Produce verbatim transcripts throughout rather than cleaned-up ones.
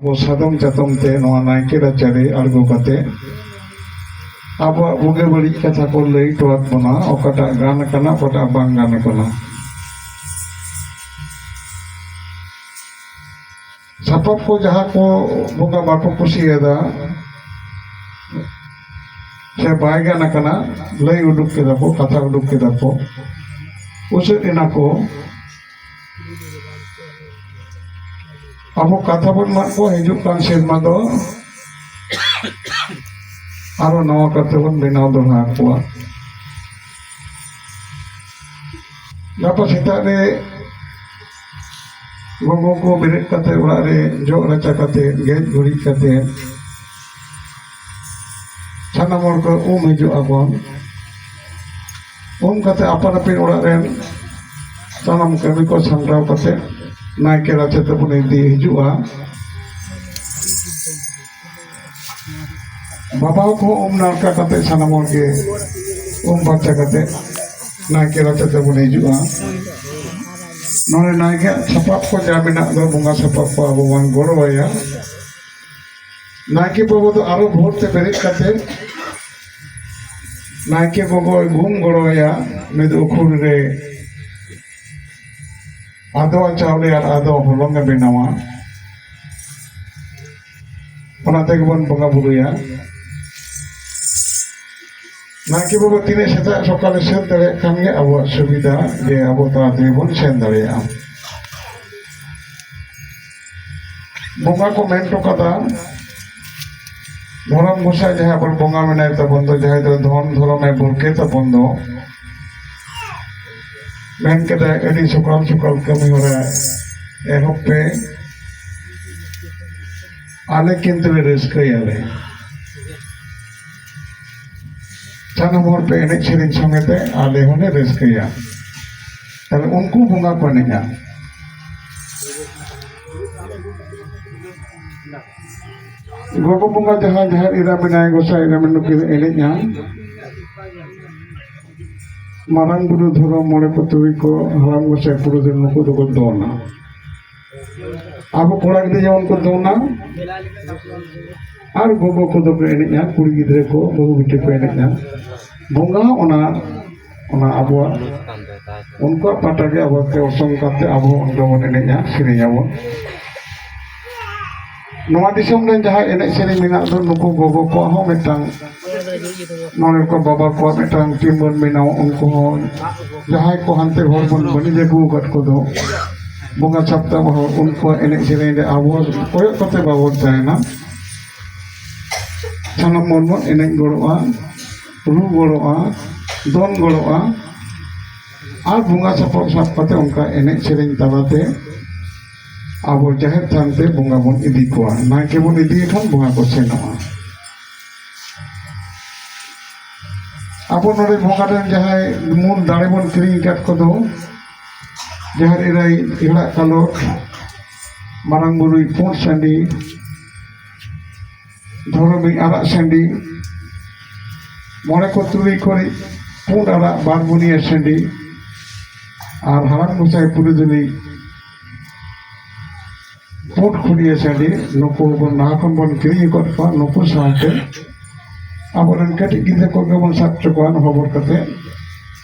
ᱟᱵᱚ ᱥᱟᱫᱚᱢ ᱪᱟᱛᱚᱢ ᱛᱮ ᱱᱚᱣᱟ ᱱᱟᱭᱠᱮ ᱨᱟᱪᱟᱨᱮ ᱟᱬᱜᱚ ᱠᱟᱛᱮ ᱟᱵᱚᱣᱟᱜ ᱵᱩᱜᱤ ᱵᱟᱹᱲᱤᱡ ᱠᱟᱛᱷᱟ ᱠᱚ ᱞᱟᱹᱭ ᱦᱚᱴᱚᱣᱟᱫ ᱵᱚᱱᱟ, ᱚᱠᱟᱴᱟᱜ ᱜᱟᱱ ᱟᱠᱟᱱᱟ, ᱚᱠᱟᱴᱟᱜ ᱵᱟᱝ ᱜᱟᱱ ᱟᱠᱟᱱᱟ᱾ ᱥᱟᱯᱟᱵ ᱠᱚ ᱡᱟᱦᱟᱸ ᱠᱚ ᱵᱚᱸᱜᱟ ᱵᱟᱠᱚ ᱠᱩᱥᱤᱭᱟᱫᱟ ᱥᱮ ᱵᱟᱭ ᱜᱟᱱ ᱟᱠᱟᱱᱟ, ᱞᱟᱹᱭ ᱩᱰᱩᱠ ᱠᱮᱫᱟ ᱠᱚ, ᱠᱟᱛᱷᱟ ᱩᱰᱩᱠ ᱠᱮᱫᱟ ᱠᱚ, ᱩᱥᱟᱹᱫ ᱮᱱᱟ ᱠᱚ᱾ ᱟᱵᱚ ᱠᱟᱛᱷᱟ ᱵᱚᱱ ᱮᱢᱟᱫ ᱠᱚᱣᱟ, ᱦᱤᱡᱩᱜ ᱠᱟᱱ ᱥᱮᱨᱢᱟ ᱫᱚ ᱟᱨᱚ ᱱᱟᱣᱟ ᱠᱟᱛᱮ ᱵᱚᱱ ᱵᱮᱱᱟᱣ ᱫᱚᱦᱲᱟ ᱟᱠᱚᱣᱟ᱾ ᱜᱟᱯᱟ ᱥᱮᱛᱟᱜ ᱨᱮ ᱜᱚᱜᱚ ᱠᱚ ᱵᱮᱨᱮᱫ ᱠᱟᱛᱮ, ᱚᱲᱟᱜ ᱨᱮ ᱡᱚᱜ ᱨᱟᱪᱟ ᱠᱟᱛᱮ, ᱜᱮᱡ ᱜᱩᱨᱤᱡ ᱠᱟᱛᱮ, ᱥᱟᱱᱟᱢ ᱦᱚᱲ ᱠᱚ ᱩᱢ ᱦᱤᱡᱩᱜ ᱟᱵᱚᱱ᱾ ᱩᱢ ᱠᱟᱛᱮ ᱟᱯᱟᱱ ᱟᱹᱯᱤᱱ ᱚᱲᱟᱜ ᱨᱮᱱ ᱥᱟᱱᱟᱢ ᱠᱟᱹᱢᱤ ᱠᱚ ᱥᱟᱢᱴᱟᱣ ᱠᱟᱛᱮ ᱱᱟᱭᱠᱮ ᱨᱟᱪᱟ ᱛᱮᱵᱚᱱ ᱤᱫᱤ ᱦᱤᱡᱩᱜᱼᱟ᱾ ᱵᱟᱵᱟ ᱦᱚᱲ ᱠᱚᱦᱚᱸ ᱩᱢ ᱱᱟᱲᱠᱟ ᱠᱟᱛᱮ ᱥᱟᱱᱟᱢ ᱦᱚᱲ ᱜᱮ ᱩᱢ ᱯᱷᱟᱨᱪᱟ ᱠᱟᱛᱮ ᱱᱟᱭᱠᱮ ᱨᱟᱪᱟ ᱛᱮᱵᱚᱱ ᱦᱤᱡᱩᱜᱼᱟ᱾ ᱱᱚᱰᱮ ᱱᱟᱭᱠᱮ ᱥᱟᱯᱟᱵ ᱠᱚ ᱡᱟ ᱢᱮᱱᱟᱜ ᱫᱚ, ᱵᱚᱸᱜᱟ ᱥᱟᱯᱟᱵ ᱠᱚ ᱟᱵᱚ ᱵᱚᱱ ᱜᱚᱲᱚ ᱟᱭᱟ᱾ ᱱᱟᱭᱠᱮ ᱵᱟᱵᱟ ᱫᱚ ᱟᱨᱚ ᱵᱷᱳᱨ ᱛᱮ ᱵᱮᱨᱮᱫ ᱠᱟᱛᱮ ᱱᱟᱭᱠᱮ ᱜᱚᱜᱚᱭ ᱜᱩᱢ ᱜᱚᱲᱚ ᱟᱭᱟ᱾ ᱩᱱᱤ ᱫᱚ ᱩᱠᱷᱩᱲ ᱨᱮ ᱟᱫᱣᱟ ᱪᱟᱣᱞᱮ ᱟᱨ ᱟᱫᱣᱟ ᱦᱚᱞᱚᱝ ᱮ ᱵᱮᱱᱟᱣᱟ᱾ ᱚᱱᱟ ᱛᱮᱜᱮ ᱵᱚᱱ ᱵᱚᱸᱜᱟ ᱵᱩᱨᱩᱭᱟ᱾ ᱱᱟᱭᱠᱮ ᱵᱟᱵᱟ ᱛᱤᱱᱟᱹᱜ ᱥᱮᱛᱟᱜ ᱥᱚᱠᱟᱞᱮ ᱥᱟᱹᱛ ᱫᱟᱲᱮᱭᱟᱜ ᱠᱷᱟᱱ ᱜᱮ ᱟᱵᱚᱣᱟᱜ ᱥᱩᱵᱤᱫᱷᱟ, ᱡᱮ ᱟᱵᱚ ᱛᱟᱲᱟᱛᱟᱲᱤ ᱵᱚᱱ ᱥᱮᱱ ᱫᱟᱲᱮᱭᱟᱜᱼᱟ᱾ ᱵᱚᱸᱜᱟ ᱠᱚ ᱢᱮᱱ ᱦᱚᱴᱚ ᱠᱟᱫᱟ, ᱫᱷᱚᱨᱚᱢ ᱜᱚᱸᱥᱟᱭ ᱡᱟᱦᱟᱸᱭ ᱟᱵᱚ ᱵᱚᱸᱜᱟ ᱢᱮᱱᱟᱭ ᱛᱟᱵᱚᱱ ᱫᱚ, ᱡᱟᱦᱟᱸᱭ ᱫᱚ ᱫᱷᱚᱱ ᱫᱷᱚᱨᱚᱢᱮ ᱵᱩᱨᱠᱮ ᱛᱟᱵᱚᱱ ᱫᱚ, ᱢᱮᱱ ᱠᱮᱫᱟᱭ, "ᱟᱹᱰᱤ ᱥᱚᱠᱟᱞ ᱥᱚᱠᱟᱞ ᱠᱟᱹᱢᱤ ᱦᱚᱨᱟ ᱮᱦᱚᱵ ᱯᱮ, ᱟᱞᱮ ᱠᱤᱱᱛᱩ ᱞᱮ ᱨᱟᱹᱥᱠᱟᱹᱭᱟᱞᱮ, ᱥᱟᱱᱟᱢ ᱦᱚᱲ ᱯᱮ ᱮᱱᱮᱡ ᱥᱮᱨᱮᱧ ᱥᱚᱸᱜᱮ ᱛᱮ ᱟᱞᱮ ᱦᱚᱸᱞᱮ ᱨᱟᱹᱥᱠᱟᱹᱭᱟ᱾" ᱛᱟᱦᱞᱮ ᱩᱱᱠᱩ ᱵᱚᱸᱜᱟ ᱠᱚ ᱮᱱᱮᱡᱼᱟ᱾ ᱜᱚᱜᱚ ᱵᱚᱸᱜᱟ ᱡᱟᱦᱟᱸ ᱡᱟᱦᱮᱨ ᱮᱨᱟ ᱢᱮᱱᱟᱭ, ᱜᱚᱸᱥᱟᱭ ᱮᱨᱟ ᱢᱮᱱᱟᱭ, ᱱᱩᱠᱤᱱ ᱮᱱᱮᱡᱼᱟ᱾ ᱢᱟᱨᱟᱝ ᱵᱩᱨᱩ, ᱫᱷᱚᱨᱚᱢ, ᱢᱚᱬᱮ ᱠᱚ, ᱛᱩᱨᱩᱭ ᱠᱚ, ᱦᱟᱲᱟᱢ ᱜᱚᱸᱥᱟᱭ, ᱯᱩᱨᱩᱫᱷᱩᱞ, ᱱᱩᱠᱩ ᱫᱚᱠᱚ ᱫᱚᱱᱟ᱾ ᱟᱵᱚ ᱠᱚᱲᱟ ᱜᱤᱫᱽᱨᱟᱹ ᱡᱮᱢᱚᱱ ᱠᱚ ᱫᱚᱱᱟ, ᱟᱨ ᱜᱚᱜᱚ ᱠᱚᱫᱚ ᱠᱚ ᱮᱱᱮᱡᱼᱟ, ᱠᱩᱲᱤ ᱜᱤᱫᱽᱨᱟᱹ ᱠᱚ, ᱵᱟᱹᱦᱩ ᱵᱤᱴᱤ ᱠᱚ ᱮᱱᱮᱡᱼᱟ᱾ ᱵᱚᱸᱜᱟ ᱚᱱᱟ, ᱚᱱᱟ ᱟᱵᱚᱣᱟᱜ, ᱩᱱᱠᱩᱣᱟᱜ ᱯᱟᱦᱴᱟ ᱜᱮ ᱟᱵᱚ ᱛᱮ ᱚᱨᱥᱚᱝ ᱠᱟᱛᱮ ᱟᱵᱚ ᱚᱸᱰᱮ ᱵᱚᱱ ᱮᱱᱮᱡᱼᱟ, ᱥᱮᱨᱮᱧ ᱟᱵᱚᱱ᱾ ᱱᱚᱣᱟ ᱫᱤᱥᱚᱢ ᱨᱮ ᱡᱟᱦᱟᱸ ᱮᱱᱮᱡ ᱥᱮᱨᱮᱧ ᱢᱮᱱᱟᱜ ᱫᱚ, ᱱᱩᱠᱩ ᱜᱚᱜᱚ ᱠᱚᱣᱟᱜ ᱦᱚᱸ ᱢᱤᱫᱴᱟᱝ, ᱱᱚᱰᱮ ᱠᱚ ᱵᱟᱵᱟ ᱠᱚᱣᱟᱜ ᱢᱤᱫᱴᱟᱝ ᱴᱤᱢ ᱵᱚᱱ ᱵᱮᱱᱟᱣᱟ᱾ ᱩᱱᱠᱩ ᱦᱚᱸ ᱡᱟᱦᱟᱸᱭ ᱠᱚ ᱦᱟᱱᱛᱮ ᱦᱚᱲ ᱵᱚᱱ ᱵᱟᱹᱱᱤᱡ ᱟᱹᱜᱩ ᱟᱠᱟᱫ ᱠᱚᱫᱚ, ᱵᱚᱸᱜᱟ ᱪᱷᱟᱯᱛᱟ ᱦᱚᱲ, ᱩᱱᱠᱩᱣᱟᱜ ᱮᱱᱮᱡ ᱥᱮᱨᱮᱧ ᱨᱮ ᱟᱵᱚ ᱠᱚᱭᱚᱜ ᱠᱟᱛᱮ ᱵᱟᱵᱚᱱ ᱛᱟᱦᱮᱱᱟ᱾ ᱥᱟᱱᱟᱢ ᱦᱚᱲ ᱵᱚᱱ ᱮᱱᱮᱡ ᱜᱚᱲᱚᱜᱼᱟ, ᱨᱩ ᱜᱚᱲᱚᱜᱼᱟ, ᱫᱚᱱ ᱜᱚᱲᱚᱜᱼᱟ᱾ ᱟᱨ ᱵᱚᱸᱜᱟ ᱥᱟᱯᱟᱵ ᱥᱟᱵ ᱠᱟᱛᱮ ᱚᱱᱠᱟ ᱮᱱᱮᱡ ᱥᱮᱨᱮᱧ ᱛᱟᱞᱟᱛᱮ ᱟᱵᱚ ᱡᱟᱦᱮᱨ ᱛᱷᱟᱱ ᱛᱮ ᱵᱚᱸᱜᱟ ᱵᱚᱱ ᱤᱫᱤ ᱠᱚᱣᱟ᱾ ᱱᱟᱭᱠᱮ ᱵᱚᱱ ᱤᱫᱤᱭᱮ ᱠᱷᱟᱱ ᱵᱚᱸᱜᱟ ᱠᱚ ᱥᱮᱱᱚᱜᱼᱟ᱾ ᱟᱵᱚ ᱱᱚᱰᱮ ᱵᱚᱸᱜᱟ ᱨᱮᱱ ᱡᱟᱦᱟᱸᱭ ᱢᱩᱞ ᱫᱟᱲᱮ ᱵᱚᱱ ᱠᱤᱨᱤᱧ ᱟᱠᱟᱫ ᱠᱚᱫᱚ, ᱡᱟᱦᱮᱨ ᱮᱨᱟᱭ ᱦᱮᱲᱟᱜ ᱠᱟᱞᱚᱴ, ᱢᱟᱨᱟᱝ ᱵᱩᱨᱩᱭ ᱯᱩᱸᱰ ᱥᱟᱺᱰᱤ, ᱫᱷᱚᱨᱚᱢᱤᱡ ᱟᱨᱟᱜ ᱥᱟᱺᱰᱤ, ᱢᱚᱬᱮ ᱠᱚ ᱛᱩᱨᱩᱭ ᱠᱚᱨᱮ ᱯᱩᱸᱰ ᱟᱨᱟᱜ ᱵᱟᱨ ᱵᱩᱱᱤᱭᱟᱹ ᱥᱟᱺᱰᱤ, ᱟᱨ ᱦᱟᱲᱟᱢ ᱜᱚᱸᱥᱟᱭ ᱯᱩᱨᱩᱫᱷᱩᱞᱤ ᱯᱩᱸᱰ ᱠᱷᱩᱲᱤᱭᱟᱹ ᱥᱟᱺᱰᱤ, ᱱᱩᱠᱩ ᱵᱚᱱ ᱱᱟᱣᱟ ᱠᱷᱚᱱ ᱵᱚᱱ ᱠᱤᱨᱤᱧ ᱟᱠᱟᱫ ᱠᱚᱣᱟ᱾ ᱱᱩᱠᱩ ᱥᱟᱶᱛᱮ ᱟᱵᱚᱨᱮᱱ ᱠᱟᱹᱴᱤᱡ ᱜᱤᱫᱽᱨᱟᱹ ᱠᱚᱜᱮ ᱵᱚᱱ ᱥᱟᱵ ᱦᱚᱪᱚ ᱠᱚᱣᱟ ᱦᱚᱵᱚᱨ ᱠᱟᱛᱮ᱾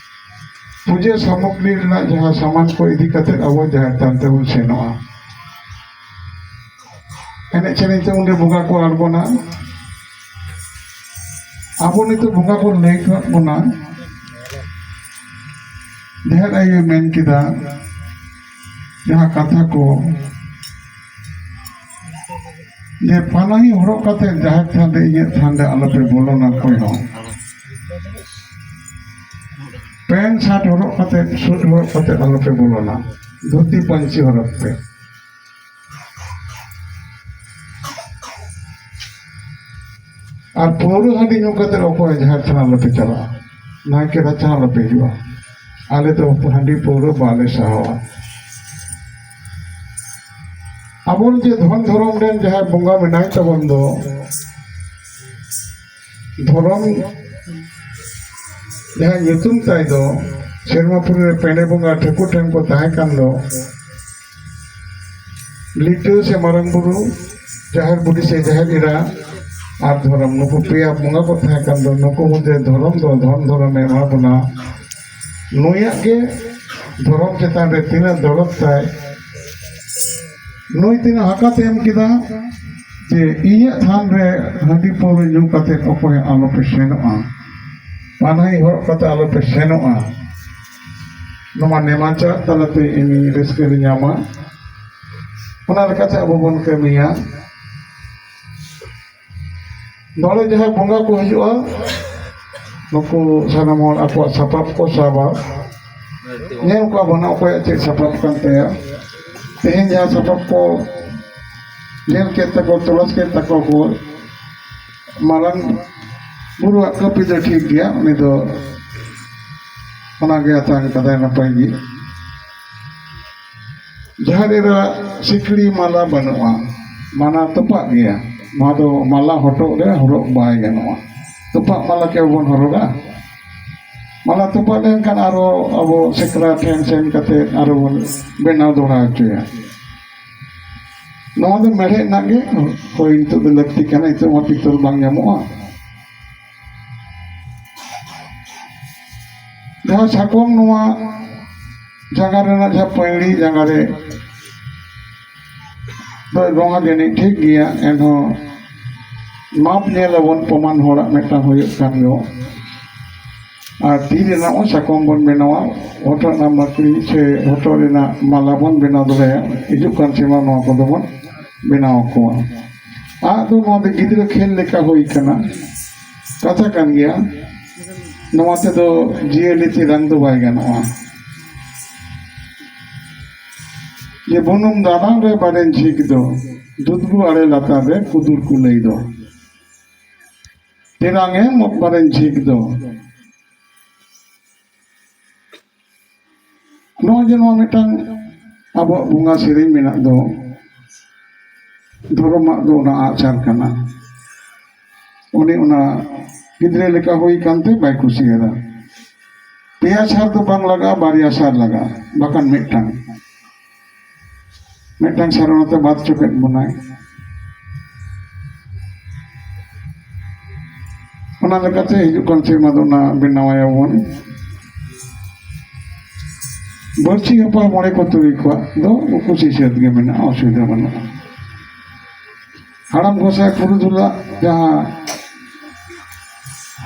ᱯᱩᱡᱟᱹ ᱥᱟᱢᱚᱜᱽᱨᱤ ᱨᱮᱱᱟᱜ ᱡᱟᱦᱟᱸ ᱥᱟᱢᱟᱱ ᱠᱚ ᱤᱫᱤ ᱠᱟᱛᱮ ᱟᱵᱚ ᱡᱟᱦᱮᱨ ᱛᱷᱟᱱ ᱛᱮᱵᱚᱱ ᱥᱮᱱᱚᱜᱼᱟ᱾ ᱮᱱᱮᱡ ᱥᱮᱨᱮᱧ ᱛᱮ ᱚᱸᱰᱮ ᱵᱚᱸᱜᱟ ᱠᱚ ᱟᱬᱜᱚᱱᱟ᱾ ᱟᱵᱚ ᱱᱤᱛᱚᱜ ᱵᱚᱸᱜᱟ ᱠᱚ ᱞᱟᱹᱭ ᱦᱚᱴᱚᱣᱟᱜ ᱵᱚᱱᱟ, ᱡᱟᱦᱮᱨ ᱟᱭᱳᱭ ᱢᱮᱱ ᱠᱮᱫᱟ ᱡᱟᱦᱟᱸ ᱠᱟᱛᱷᱟ ᱠᱚ, ᱡᱮ ᱯᱟᱱᱟᱦᱤ ᱦᱚᱨᱚᱜ ᱠᱟᱛᱮ ᱡᱟᱦᱮᱨ ᱛᱷᱟᱱ ᱨᱮ, ᱤᱧᱟᱹᱜ ᱛᱷᱟᱱ ᱨᱮ ᱟᱞᱚᱯᱮ ᱵᱚᱞᱚᱱᱟ ᱚᱠᱚᱭ ᱦᱚᱸ᱾ ᱯᱮᱱᱴ ᱥᱟᱨᱴ ᱦᱚᱨᱚᱜ ᱠᱟᱛᱮ, ᱥᱩᱴ ᱦᱚᱨᱚᱜ ᱠᱟᱛᱮ ᱟᱞᱚᱯᱮ ᱵᱚᱞᱚᱱᱟ, ᱫᱷᱩᱛᱤ ᱯᱟᱹᱧᱪᱤ ᱦᱚᱨᱚᱜ ᱯᱮ᱾ ᱟᱨ ᱯᱟᱹᱣᱨᱟᱹ ᱦᱟᱺᱰᱤ ᱧᱩ ᱠᱟᱛᱮ ᱚᱠᱚᱭ ᱡᱟᱦᱮᱨ ᱛᱷᱟᱱ ᱟᱞᱚᱯᱮ ᱪᱟᱞᱟᱜᱼᱟ, ᱱᱟᱭᱠᱮ ᱨᱟᱪᱟ ᱦᱚᱸ ᱟᱞᱚᱯᱮ ᱦᱤᱡᱩᱜᱼᱟ᱾ ᱟᱞᱮ ᱫᱚ ᱦᱟᱺᱰᱤ ᱯᱟᱹᱣᱨᱟᱹ ᱵᱟᱞᱮ ᱥᱟᱦᱟᱣᱟ᱾ ᱟᱵᱚ ᱡᱮ ᱫᱷᱚᱱ ᱫᱷᱚᱨᱚᱢ ᱨᱮᱱ ᱡᱟᱦᱟᱸᱭ ᱵᱚᱸᱜᱟ ᱢᱮᱱᱟᱭ ᱛᱟᱵᱚᱱ ᱫᱚ, ᱫᱷᱚᱨᱚᱢ ᱡᱟᱦᱟᱸ ᱧᱩᱛᱩᱢ ᱛᱟᱭ ᱫᱚ, ᱥᱮᱨᱢᱟᱯᱩᱨᱤ ᱨᱮ ᱯᱮᱸᱰᱮ ᱵᱚᱸᱜᱟ ᱴᱷᱟᱹᱠᱩᱨ ᱴᱷᱮᱱ ᱠᱚ ᱛᱟᱦᱮᱸ ᱠᱟᱱ ᱫᱚ, ᱞᱤᱴᱟᱹ ᱥᱮ ᱢᱟᱨᱟᱝ ᱵᱩᱨᱩ, ᱡᱟᱦᱮᱨ ᱵᱩᱰᱷᱤ ᱥᱮ ᱡᱟᱦᱮᱨ ᱮᱨᱟ ᱟᱨ ᱫᱷᱚᱨᱚᱢ, ᱱᱩᱠᱩ ᱯᱮᱭᱟ ᱵᱚᱸᱜᱟ ᱠᱚ ᱛᱟᱦᱮᱸ ᱠᱟᱱ ᱫᱚ, ᱱᱩᱠᱩ ᱢᱩᱫᱽᱨᱮ ᱫᱷᱚᱨᱚᱢ ᱫᱚ ᱫᱷᱚᱱ ᱫᱷᱚᱨᱚᱢᱮ ᱮᱢᱟ ᱵᱚᱱᱟ᱾ ᱱᱩᱭᱟᱜ ᱜᱮ ᱫᱷᱚᱨᱚᱢ ᱪᱮᱛᱟᱱ ᱨᱮ ᱛᱤᱱᱟᱹᱜ ᱫᱚᱨᱚᱫ ᱛᱟᱭ, ᱱᱩᱭ ᱛᱤᱱᱟᱹᱜ ᱦᱟᱠᱟᱛ ᱮ ᱮᱢ ᱠᱮᱫᱟ ᱡᱮ ᱤᱧᱟᱹᱜ ᱛᱷᱟᱱ ᱨᱮ ᱦᱟᱺᱰᱤ ᱯᱟᱹᱣᱨᱟᱹ ᱧᱩ ᱠᱟᱛᱮ ᱚᱠᱚᱭ ᱟᱞᱚᱯᱮ ᱥᱮᱱᱚᱜᱼᱟ, ᱯᱟᱱᱦᱟᱹᱭ ᱦᱚᱨᱚᱜ ᱠᱟᱛᱮ ᱟᱞᱚᱯᱮ ᱥᱮᱱᱚᱜᱼᱟ᱾ ᱱᱚᱣᱟ ᱱᱮᱢᱟᱪᱟᱨ ᱛᱟᱞᱟᱛᱮ ᱤᱧ ᱨᱟᱹᱥᱠᱟᱹ ᱞᱮ ᱧᱟᱢᱟ᱾ ᱚᱱᱟ ᱞᱮᱠᱟᱛᱮ ᱟᱵᱚ ᱵᱚᱱ ᱠᱟᱹᱢᱤᱭᱟ᱾ ᱱᱚᱰᱮ ᱡᱟᱦᱟᱸ ᱵᱚᱸᱜᱟ ᱠᱚ ᱦᱤᱡᱩᱜᱼᱟ, ᱱᱩᱠᱩ ᱥᱟᱱᱟᱢ ᱦᱚᱲ ᱟᱠᱚᱣᱟᱜ ᱥᱟᱯᱟᱵ ᱠᱚ ᱥᱟᱵᱟ᱾ ᱧᱮᱞ ᱠᱚᱣᱟ ᱵᱚᱱ ᱚᱠᱚᱭᱟᱜ ᱪᱮᱫ ᱥᱟᱯᱟᱵ ᱠᱟᱱ ᱛᱟᱭᱟ᱾ ᱛᱮᱦᱮᱧ ᱡᱟᱦᱟᱸ ᱥᱟᱯᱟᱵ ᱠᱚ ᱧᱮᱞ ᱠᱮᱫ ᱛᱟᱠᱚ, ᱛᱚᱞᱟᱥ ᱠᱮᱫ ᱛᱟᱠᱚ ᱠᱚ, ᱢᱟᱨᱟᱝ ᱵᱩᱨᱩᱣᱟᱜ ᱠᱟᱹᱯᱤ ᱫᱚ ᱴᱷᱤᱠ ᱜᱮᱭᱟ, ᱩᱱᱤ ᱫᱚ ᱚᱱᱟᱜᱮ ᱟᱛᱟᱝ ᱠᱟᱫᱟᱭ ᱱᱟᱯᱟᱭ ᱜᱮ᱾ ᱡᱟᱦᱮᱨ ᱮᱨᱟ ᱥᱤᱠᱲᱤ ᱢᱟᱞᱟ ᱵᱟᱹᱱᱩᱜᱼᱟ, ᱢᱟᱞᱟ ᱛᱚᱯᱟᱜ ᱜᱮᱭᱟ᱾ ᱱᱚᱣᱟ ᱫᱚ ᱢᱟᱞᱟ ᱦᱚᱴᱚᱜ ᱨᱮ ᱦᱚᱨᱚᱜ ᱵᱟᱭ ᱜᱟᱱᱚᱜᱼᱟ᱾ ᱛᱚᱯᱟᱜ ᱢᱟᱞᱟ ᱠᱮ ᱵᱚᱱ ᱦᱚᱨᱚᱜᱟ᱾ ᱢᱟᱞᱟ ᱛᱚᱯᱟᱜ ᱞᱮᱱᱠᱷᱟᱱ ᱟᱨᱚ ᱟᱵᱚ ᱥᱮᱠᱨᱟ ᱴᱷᱮᱱ ᱥᱮᱱ ᱠᱟᱛᱮ ᱟᱨᱚ ᱵᱚᱱ ᱵᱮᱱᱟᱣ ᱫᱚᱦᱲᱟ ᱦᱚᱪᱚᱭᱟ᱾ ᱱᱚᱣᱟ ᱫᱚ ᱢᱮᱲᱦᱮᱫ ᱨᱮᱱᱟᱜ ᱜᱮ ᱦᱳᱭ ᱱᱤᱛᱚᱜ ᱫᱚ ᱞᱟᱹᱠᱛᱤ ᱠᱟᱱᱟ, ᱱᱤᱛᱚᱜ ᱢᱟ ᱯᱤᱛᱚᱞ ᱵᱟᱝ ᱧᱟᱢᱚᱜᱼᱟ᱾ ᱡᱟᱦᱟᱸ ᱥᱟᱠᱚᱢ ᱱᱚᱣᱟ ᱡᱟᱸᱜᱟ ᱨᱮᱱᱟᱜ ᱡᱟᱦᱟᱸ ᱯᱟᱹᱭᱲᱤ ᱡᱟᱸᱜᱟ ᱨᱮ ᱫᱚᱭ ᱜᱚᱝᱟ ᱡᱟᱹᱱᱤᱡ ᱴᱷᱤᱠ ᱜᱮᱭᱟ, ᱮᱱᱦᱚᱸ ᱢᱟᱯ ᱧᱮᱞ ᱟᱵᱚᱱ, ᱯᱨᱚᱢᱟᱱ ᱦᱚᱲᱟᱜ ᱢᱤᱫᱴᱟᱝ ᱦᱩᱭᱩᱜ ᱠᱟᱱ ᱜᱮ᱾ ᱟᱨ ᱛᱤ ᱨᱮᱱᱟᱜ ᱦᱚᱸ ᱥᱟᱠᱚᱢ ᱵᱚᱱ ᱵᱮᱱᱟᱣᱟ, ᱦᱚᱴᱚᱜ ᱨᱮᱱᱟᱜ ᱢᱟᱹᱠᱲᱤ ᱥᱮ ᱦᱚᱴᱚᱜ ᱨᱮᱱᱟᱜ ᱢᱟᱞᱟ ᱵᱚᱱ ᱵᱮᱱᱟᱣ ᱫᱟᱲᱮᱭᱟᱜᱼᱟ᱾ ᱦᱤᱡᱩᱜ ᱠᱟᱱ ᱥᱮᱨᱢᱟ ᱱᱚᱣᱟ ᱠᱚᱫᱚ ᱵᱚᱱ ᱵᱮᱱᱟᱣ ᱟᱠᱚᱣᱟ᱾ ᱟᱜ ᱫᱚ ᱱᱚᱣᱟ ᱫᱚ ᱜᱤᱫᱽᱨᱟᱹ ᱠᱷᱮᱞ ᱞᱮᱠᱟ ᱦᱩᱭ ᱠᱟᱱᱟ, ᱠᱟᱛᱷᱟ ᱠᱟᱱ ᱜᱮᱭᱟ᱾ ᱱᱚᱣᱟ ᱛᱮᱫᱚ ᱡᱤᱭᱟᱹᱞᱤ ᱛᱮᱨᱟᱝ ᱫᱚ ᱵᱟᱭ ᱜᱟᱱᱚᱜᱼᱟ᱾ ᱡᱮ ᱵᱩᱱᱩᱢ ᱫᱟᱱᱟᱝ ᱨᱮ ᱵᱟᱨᱮᱱ ᱡᱷᱤᱠ ᱫᱚ, ᱫᱩᱫᱽᱜᱩ ᱟᱲᱮ ᱞᱟᱛᱟᱨ ᱨᱮ ᱠᱩᱫᱩᱨ ᱠᱩᱞᱟᱹᱭ ᱫᱚ᱾ ᱛᱮᱨᱟᱝ ᱮ ᱢᱚᱜ ᱵᱟᱨᱮᱱ ᱡᱷᱤᱠ ᱫᱚ᱾ ᱱᱚᱜᱼᱚᱭ ᱡᱮ ᱱᱚᱣᱟ ᱢᱤᱫᱴᱟᱝ ᱟᱵᱚᱣᱟᱜ ᱵᱚᱸᱜᱟ ᱥᱮᱨᱮᱧ ᱢᱮᱱᱟᱜ ᱫᱚ, ᱫᱷᱚᱨᱚᱢᱟᱜ ᱫᱚ ᱚᱱᱟ ᱟᱜᱼᱥᱟᱨ ᱠᱟᱱᱟ᱾ ᱩᱱᱤ ᱚᱱᱟ ᱜᱤᱫᱽᱨᱟᱹ ᱞᱮᱠᱟ ᱦᱩᱭ ᱠᱟᱱᱛᱮ ᱵᱟᱭ ᱠᱩᱥᱤᱭᱟᱫᱟ᱾ ᱯᱮᱭᱟ ᱥᱟᱨ ᱫᱚ ᱵᱟᱝ ᱞᱟᱜᱟᱜᱼᱟ, ᱵᱟᱨᱭᱟ ᱥᱟᱨ ᱞᱟᱜᱟᱜᱼᱟ, ᱵᱟᱠᱷᱟᱱ ᱢᱤᱫᱴᱟᱝ᱾ ᱢᱤᱫᱴᱟᱝ ᱥᱟᱨᱚᱱᱟ ᱛᱮ ᱵᱟᱫ ᱦᱚᱪᱚ ᱠᱮᱫ ᱵᱚᱱᱟᱭ᱾ ᱚᱱᱟ ᱞᱮᱠᱟᱛᱮ ᱦᱤᱡᱩᱜ ᱠᱟᱱ ᱥᱮᱨᱢᱟ ᱫᱚ ᱚᱱᱟ ᱵᱮᱱᱟᱣᱟᱭᱟᱵᱚᱱ᱾ ᱵᱟᱹᱲᱥᱤ ᱦᱟᱯᱟ ᱢᱚᱬᱮ ᱠᱚ ᱛᱩᱨᱩᱭ ᱠᱚᱣᱟᱜ ᱫᱚ ᱠᱩᱥᱤ ᱥᱟᱹᱛ ᱜᱮ ᱢᱮᱱᱟᱜᱼᱟ, ᱚᱥᱩᱵᱤᱫᱷᱟ ᱵᱟᱹᱱᱩᱜᱼᱟ᱾ ᱦᱟᱲᱟᱢ ᱜᱚᱸᱥᱟᱭ ᱯᱩᱨᱩᱫᱷᱩᱞᱟᱜ ᱡᱟᱦᱟᱸ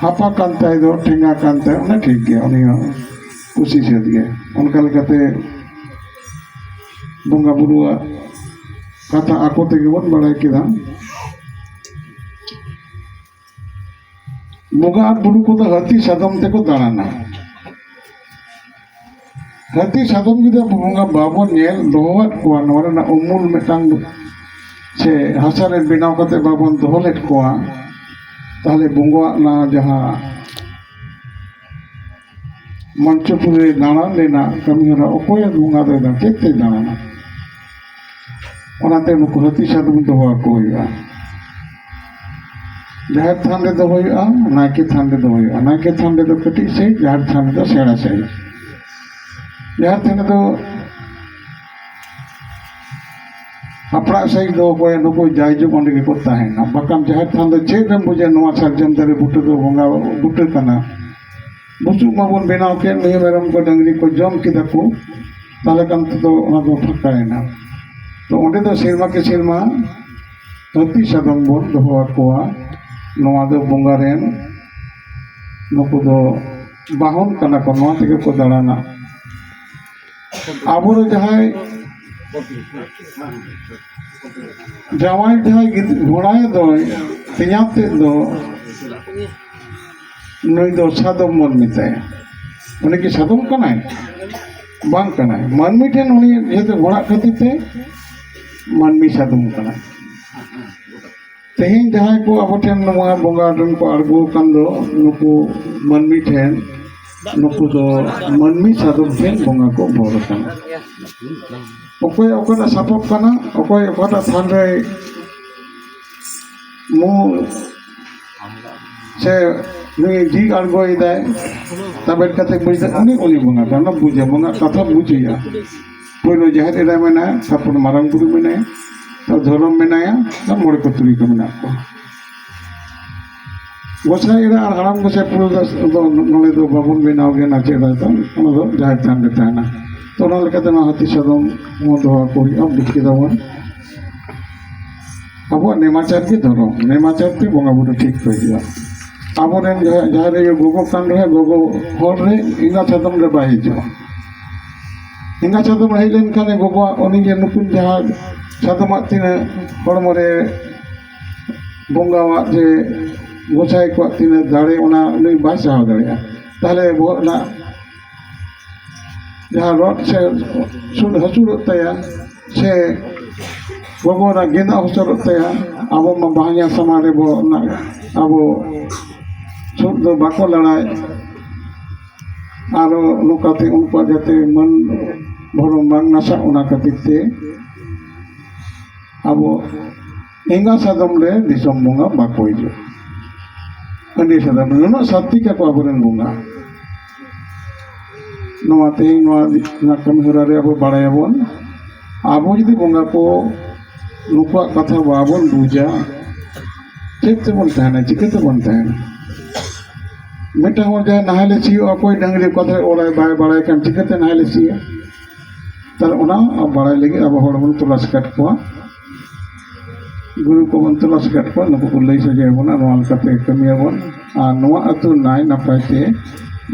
ᱦᱟᱯᱟ ᱠᱟᱱ ᱛᱟᱭ ᱫᱚ, ᱴᱷᱮᱸᱜᱟ ᱠᱟᱱ ᱛᱟᱭ, ᱚᱱᱟ ᱴᱷᱤᱠ ᱜᱮᱭᱟ, ᱩᱱᱤ ᱦᱚᱸ ᱠᱩᱥᱤ ᱥᱟᱹᱛ ᱜᱮ᱾ ᱚᱱᱠᱟ ᱞᱮᱠᱟᱛᱮ ᱵᱚᱸᱜᱟ ᱵᱩᱨᱩᱣᱟᱜ ᱠᱟᱛᱷᱟ ᱟᱠᱚ ᱛᱮᱜᱮ ᱵᱚᱱ ᱵᱟᱲᱟᱭ ᱠᱮᱫᱟ᱾ ᱵᱚᱸᱜᱟ ᱟᱨ ᱵᱩᱨᱩ ᱠᱚᱫᱚ ᱦᱟᱹᱛᱤ ᱥᱟᱫᱚᱢ ᱛᱮᱠᱚ ᱫᱟᱬᱟᱱᱟ᱾ ᱦᱟᱹᱛᱤ ᱥᱟᱫᱚᱢ ᱡᱩᱫᱤ ᱟᱵᱚ ᱵᱚᱸᱜᱟ ᱵᱟᱵᱚᱱ ᱧᱮᱞ ᱫᱚᱦᱚᱣᱟᱫ ᱠᱚᱣᱟ, ᱱᱚᱣᱟ ᱨᱮᱱᱟᱜ ᱩᱢᱩᱞ ᱢᱤᱫᱴᱟᱝ ᱥᱮ ᱦᱟᱥᱟ ᱨᱮ ᱵᱮᱱᱟᱣ ᱠᱟᱛᱮ ᱵᱟᱵᱚᱱ ᱫᱚᱦᱚ ᱞᱮᱫ ᱠᱚᱣᱟ, ᱛᱟᱦᱚᱞᱮ ᱵᱚᱸᱜᱟᱣᱟᱜ ᱱᱟ ᱡᱟᱦᱟᱸ ᱢᱚᱧᱪᱚᱯᱩᱨᱤ ᱨᱮ ᱫᱟᱬᱟᱱ ᱨᱮᱱᱟᱜ ᱠᱟᱹᱢᱤ ᱦᱚᱨᱟ ᱚᱠᱚᱭᱮ ᱵᱚᱸᱜᱟ ᱫᱚᱭ ᱫᱟ-, ᱪᱮᱫ ᱛᱮᱭ ᱫᱟᱬᱟᱱᱟ? ᱚᱱᱟᱛᱮ ᱱᱩᱠᱩ ᱦᱟᱹᱛᱤ ᱥᱟᱫᱚᱢ ᱫᱚᱦᱚ ᱟᱠᱚ ᱦᱩᱭᱩᱜᱼᱟ᱾ ᱡᱟᱦᱮᱨ ᱛᱷᱟᱱ ᱨᱮ ᱫᱚᱦᱚ ᱦᱩᱭᱩᱜᱼᱟ, ᱱᱟᱭᱠᱮ ᱛᱷᱟᱱ ᱨᱮ ᱫᱚᱦᱚ ᱦᱩᱭᱩᱜᱼᱟ᱾ ᱱᱟᱭᱠᱮ ᱛᱷᱟᱱ ᱨᱮᱫᱚ ᱠᱟᱹᱴᱤᱡ ᱥᱟᱹᱦᱤᱡ, ᱡᱟᱦᱮᱨ ᱛᱷᱟᱱ ᱨᱮᱫᱚ ᱥᱮᱬᱟ ᱥᱟᱹᱦᱤᱡ᱾ ᱡᱟᱦᱮᱨ ᱛᱷᱟᱱ ᱨᱮᱫᱚ ᱦᱟᱯᱲᱟᱜ ᱥᱟᱹᱦᱤᱡ ᱫᱚ ᱚᱠᱚᱭ ᱱᱩᱠᱩ ᱡᱟᱭᱡᱩᱜᱽ ᱚᱸᱰᱮ ᱜᱮᱠᱚ ᱛᱟᱦᱮᱱᱟ᱾ ᱵᱟᱠᱷᱟᱱ ᱡᱟᱦᱮᱨ ᱛᱷᱟᱱ ᱫᱚ ᱪᱮᱫ ᱮᱢ ᱵᱩᱡᱟ, ᱱᱚᱣᱟ ᱥᱟᱨᱡᱚᱢ ᱫᱟᱨᱮ ᱵᱩᱴᱟᱹ ᱫᱚ ᱵᱚᱸᱜᱟ ᱵᱩᱴᱟᱹ ᱠᱟᱱᱟ᱾ ᱵᱩᱥᱩᱵ ᱢᱟᱵᱚᱱ ᱵᱮᱱᱟᱣ ᱠᱮᱫ, ᱢᱤᱦᱩ ᱢᱮᱨᱚᱢ ᱠᱚ ᱰᱟᱹᱝᱨᱤ ᱠᱚ ᱡᱚᱢ ᱠᱮᱫᱟ ᱠᱚ, ᱛᱟᱦᱚᱞᱮ ᱠᱷᱟᱱ ᱛᱮᱫᱚ ᱚᱱᱟ ᱫᱚ ᱯᱷᱟᱸᱠᱟᱭᱮᱱᱟ᱾ ᱛᱚ ᱚᱸᱰᱮ ᱫᱚ ᱥᱮᱨᱢᱟ ᱠᱮ ᱥᱮᱨᱢᱟ ᱦᱟᱹᱛᱤ ᱥᱟᱫᱚᱢ ᱵᱚᱱ ᱫᱚᱦᱚ ᱟᱠᱚᱣᱟ᱾ ᱱᱚᱣᱟ ᱫᱚ ᱵᱚᱸᱜᱟ ᱨᱮᱱ, ᱱᱩᱠᱩ ᱫᱚ ᱵᱟᱦᱚᱱ ᱠᱟᱱᱟ ᱠᱚ, ᱱᱚᱣᱟ ᱛᱮᱜᱮ ᱠᱚ ᱫᱟᱬᱟᱱᱟ᱾ ᱟᱵᱚᱨᱮ ᱡᱟᱦᱟᱸᱭ ᱡᱟᱶᱟᱭ, ᱡᱟᱦᱟᱸᱭ ᱜᱤᱫ-, ᱜᱷᱚᱲᱟᱭ ᱫᱚᱭ, ᱛᱮᱧᱟᱝ ᱛᱮᱫ ᱫᱚ, ᱱᱩᱭ ᱫᱚ ᱥᱟᱫᱚᱢ ᱵᱚᱱ ᱢᱮᱛᱟᱭᱟ᱾ ᱩᱱᱤ ᱠᱤ ᱥᱟᱫᱚᱢ ᱠᱟᱱᱟᱭ? ᱵᱟᱝ ᱠᱟᱱᱟᱭ᱾ ᱢᱟᱹᱱᱢᱤ ᱴᱷᱮᱱ ᱩᱱᱤ ᱡᱮᱦᱮᱛᱩ ᱜᱷᱚᱲᱟᱜ ᱠᱷᱟᱹᱛᱤᱨ ᱛᱮ ᱢᱟᱹᱱᱢᱤ ᱥᱟᱫᱚᱢ ᱠᱟᱱᱟᱭ᱾ ᱛᱮᱦᱮᱧ ᱡᱟᱦᱟᱸᱭ ᱠᱚ ᱟᱵᱚ ᱴᱷᱮᱱ ᱱᱚᱣᱟ ᱵᱚᱸᱜᱟ ᱴᱷᱮᱱ ᱠᱚ ᱟᱬᱜᱚ ᱟᱠᱟᱱ ᱫᱚ, ᱱᱩᱠᱩ ᱢᱟᱹᱱᱢᱤ ᱴᱷᱮᱱ, ᱱᱩᱠᱩ ᱫᱚ ᱢᱟᱹᱱᱢᱤ ᱥᱟᱫᱚᱢ ᱴᱷᱮᱱ ᱵᱚᱸᱜᱟ ᱠᱚ ᱵᱚᱨ ᱟᱠᱟᱱᱟ᱾ ᱚᱠᱚᱭ ᱚᱠᱟᱴᱟᱜ ᱥᱟᱯᱟᱵ ᱠᱟᱱᱟ, ᱚᱠᱚᱭ ᱚᱠᱟᱴᱟᱜ ᱛᱷᱟᱱ ᱨᱮ ᱢᱩ ᱥᱮ ᱱᱩᱭ ᱡᱷᱤᱡ ᱟᱬᱜᱚᱭᱮᱫᱟᱭ, ᱛᱟᱵᱮᱨ ᱠᱟᱛᱮ ᱵᱩᱡᱽ ᱫᱟ, ᱩᱱᱤ, ᱩᱱᱤ ᱵᱚᱸᱜᱟ ᱠᱟᱱᱟ, ᱵᱩᱡᱟ, ᱵᱚᱸᱜᱟ ᱠᱟᱛᱷᱟ ᱵᱩᱡᱽ ᱦᱩᱭᱩᱜᱼᱟ᱾ ᱯᱳᱭᱞᱳ ᱡᱟᱦᱮᱨ ᱮᱨᱟ ᱢᱮᱱᱟᱭᱟ, ᱛᱟᱨᱯᱚᱨ ᱢᱟᱨᱟᱝ ᱵᱩᱨᱩ ᱢᱮᱱᱟᱭᱟ, ᱛᱟᱨ ᱫᱷᱚᱨᱚᱢ ᱢᱮᱱᱟᱭᱟ, ᱛᱟᱨ ᱢᱚᱬᱮ ᱠᱚ ᱛᱩᱨᱩᱭ ᱠᱚ ᱢᱮᱱᱟᱜ ᱠᱚᱣᱟ᱾ ᱜᱚᱸᱥᱟᱭ ᱮᱨᱟ ᱟᱨ ᱦᱟᱲᱟᱢ ᱜᱚᱸᱥᱟᱭ ᱯᱩᱨᱟᱹ ᱫᱚ ᱱᱚᱰᱮ ᱫᱚ ᱵᱟᱵᱚᱱ ᱵᱮᱱᱟᱣ ᱜᱮᱭᱟ, ᱱᱟᱪᱮ ᱮᱨᱟ ᱫᱚ ᱚᱱᱟ ᱫᱚ ᱡᱟᱦᱮᱨ ᱛᱷᱟᱱ ᱨᱮ ᱛᱟᱦᱮᱱᱟ᱾ ᱛᱚ, ᱚᱱᱟ ᱞᱮᱠᱟᱛᱮ ᱱᱚᱣᱟ ᱦᱟᱹᱛᱤ ᱥᱟᱫᱚᱢ ᱦᱚᱸ ᱫᱚᱦᱚ ᱠᱚ ᱦᱩᱭᱩᱜᱼᱟ, ᱵᱩᱡᱽ ᱠᱮᱫᱟ ᱵᱚᱱ᱾ ᱟᱵᱚᱣᱟᱜ ᱱᱮᱢᱟᱪᱟᱨ ᱜᱮ ᱫᱷᱚᱨᱚᱢ, ᱱᱮᱢᱟᱪᱟᱨ ᱛᱮ ᱵᱚᱸᱜᱟ ᱵᱩᱨᱩ ᱴᱷᱤᱠ ᱠᱚ ᱦᱤᱡᱩᱜᱼᱟ᱾ ᱟᱵᱚᱨᱮᱱ ᱡᱟᱦᱟᱸ, ᱡᱟᱦᱟᱸ ᱨᱮ ᱜᱚᱜᱚ ᱠᱟᱱ ᱨᱮᱦᱚᱸ, ᱜᱚᱜᱚ ᱦᱚᱲ ᱨᱮ ᱮᱸᱜᱟ ᱥᱟᱫᱚᱢ ᱨᱮ ᱵᱟᱭ ᱦᱤᱡᱩᱜᱼᱟ᱾ ᱮᱸᱜᱟ ᱥᱟᱫᱚᱢ ᱦᱮᱡ ᱞᱮᱱᱠᱷᱟᱱ ᱜᱚᱜᱚᱣᱟᱜ ᱩᱱᱤ ᱡᱮ ᱱᱩᱠᱤᱱ ᱡᱟᱦᱟᱸ ᱥᱟᱫᱚᱢᱟᱜ ᱛᱤᱱᱟᱹᱜ ᱦᱚᱲᱢᱚ ᱨᱮ ᱵᱚᱸᱜᱟᱣᱟᱜ ᱡᱮ ᱜᱚᱸᱥᱟᱭ ᱠᱚᱣᱟᱜ ᱛᱤᱱᱟᱹᱜ ᱫᱟᱲᱮ, ᱚᱱᱟ ᱩᱱᱤ ᱵᱟᱭ ᱥᱟᱦᱟᱣ ᱫᱟᱲᱮᱭᱟᱜᱼᱟ᱾ ᱛᱟᱦᱞᱮ ᱵᱚᱦᱚᱜ ᱨᱮᱱᱟᱜ ᱡᱟᱦᱟᱸ ᱨᱚᱰ ᱥᱮ ᱥᱩᱫ ᱦᱟᱹᱥᱩᱲᱚᱜ ᱛᱟᱭᱟ, ᱥᱮ ᱜᱚᱜᱚ ᱨᱮᱱᱟᱜ ᱜᱮᱸᱫᱟᱜ ᱦᱚᱥᱚᱨᱚᱜ ᱛᱟᱭᱟ, ᱟᱵᱚ ᱢᱟ ᱵᱟᱦᱧᱟᱨ ᱥᱟᱢᱟᱝ ᱨᱮ ᱵᱚᱦᱚᱜ ᱨᱮᱱᱟᱜ ᱟᱵᱚ ᱥᱩᱫ ᱫᱚ ᱵᱟᱠᱚ ᱞᱟᱲᱟᱭ᱾ ᱟᱨᱚ ᱱᱚᱝᱠᱟᱛᱮ ᱩᱱᱠᱩᱣᱟᱜ ᱡᱟᱛᱮ ᱢᱟᱹᱱ ᱵᱷᱚᱨᱚᱢ ᱵᱟᱝ ᱱᱟᱥᱟᱜ, ᱚᱱᱟ ᱠᱷᱟᱹᱛᱤᱨ ᱛᱮ ᱟᱵᱚ ᱮᱸᱜᱟ ᱥᱟᱫᱚᱢ ᱨᱮ ᱫᱤᱥᱚᱢ ᱵᱚᱸᱜᱟ ᱵᱟᱠᱚ ᱦᱤᱡᱩᱜᱼᱟ᱾ ᱟᱹᱰᱤ ᱥᱟᱫᱚᱢ ᱨᱮ ᱱᱩᱱᱟᱹᱜ ᱥᱟᱹᱛᱤ ᱠᱟᱠᱚ ᱟᱵᱚᱨᱮᱱ ᱵᱚᱸᱜᱟ᱾ ᱱᱚᱣᱟ ᱛᱮᱦᱮᱧ ᱱᱚᱣᱟ ᱨᱮᱱᱟᱜ ᱠᱟᱹᱢᱤ ᱦᱚᱨᱟ ᱨᱮ ᱟᱵᱚ ᱵᱟᱲᱟᱭᱟᱵᱚᱱ, ᱟᱵᱚ ᱡᱩᱫᱤ ᱵᱚᱸᱜᱟ ᱠᱚ ᱱᱩᱠᱩᱣᱟᱜ ᱠᱟᱛᱷᱟ ᱵᱟᱵᱚᱱ ᱵᱩᱡᱟ, ᱪᱮᱫ ᱛᱮᱵᱚᱱ ᱛᱟᱦᱮᱱᱟ, ᱪᱤᱠᱟᱹ ᱛᱮᱵᱚᱱ ᱛᱟᱦᱮᱱᱟ? ᱢᱤᱫᱴᱟᱝ ᱦᱚᱲ ᱡᱟᱦᱟᱸᱭ ᱱᱟᱦᱮᱞᱮ ᱥᱤᱭᱳᱜᱼᱟ, ᱚᱠᱚᱭ ᱰᱟᱹᱝᱨᱤ ᱚᱠᱟ ᱫᱷᱟᱨᱮ ᱚᱞᱟᱭ ᱵᱟᱭ ᱵᱟᱲᱟᱭ ᱠᱷᱟᱱ ᱪᱤᱠᱟᱹᱛᱮ ᱱᱟᱦᱮᱞᱮ ᱥᱤᱭᱟ? ᱛᱟᱦᱞᱮ ᱚᱱᱟ ᱵᱟᱲᱟᱭ ᱞᱟᱹᱜᱤᱫ ᱟᱵᱚ ᱦᱚᱲ ᱵᱚᱱ ᱛᱚᱞᱟᱥ ᱟᱠᱟᱫ ᱠᱚᱣᱟ, ᱜᱩᱨᱩ ᱠᱚᱵᱚᱱ ᱛᱚᱞᱟᱥ ᱟᱠᱟᱫ ᱠᱚᱣᱟ, ᱱᱩᱠᱩ ᱠᱚ ᱞᱟᱹᱭ ᱥᱚᱡᱷᱮ ᱟᱵᱚᱱᱟ, ᱱᱚᱣᱟ ᱞᱮᱠᱟᱛᱮ ᱠᱟᱹᱢᱤᱭᱟᱵᱚᱱ᱾ ᱟᱨ ᱱᱚᱣᱟ ᱟᱹᱛᱩ ᱱᱟᱭ ᱱᱟᱯᱟᱭ ᱛᱮ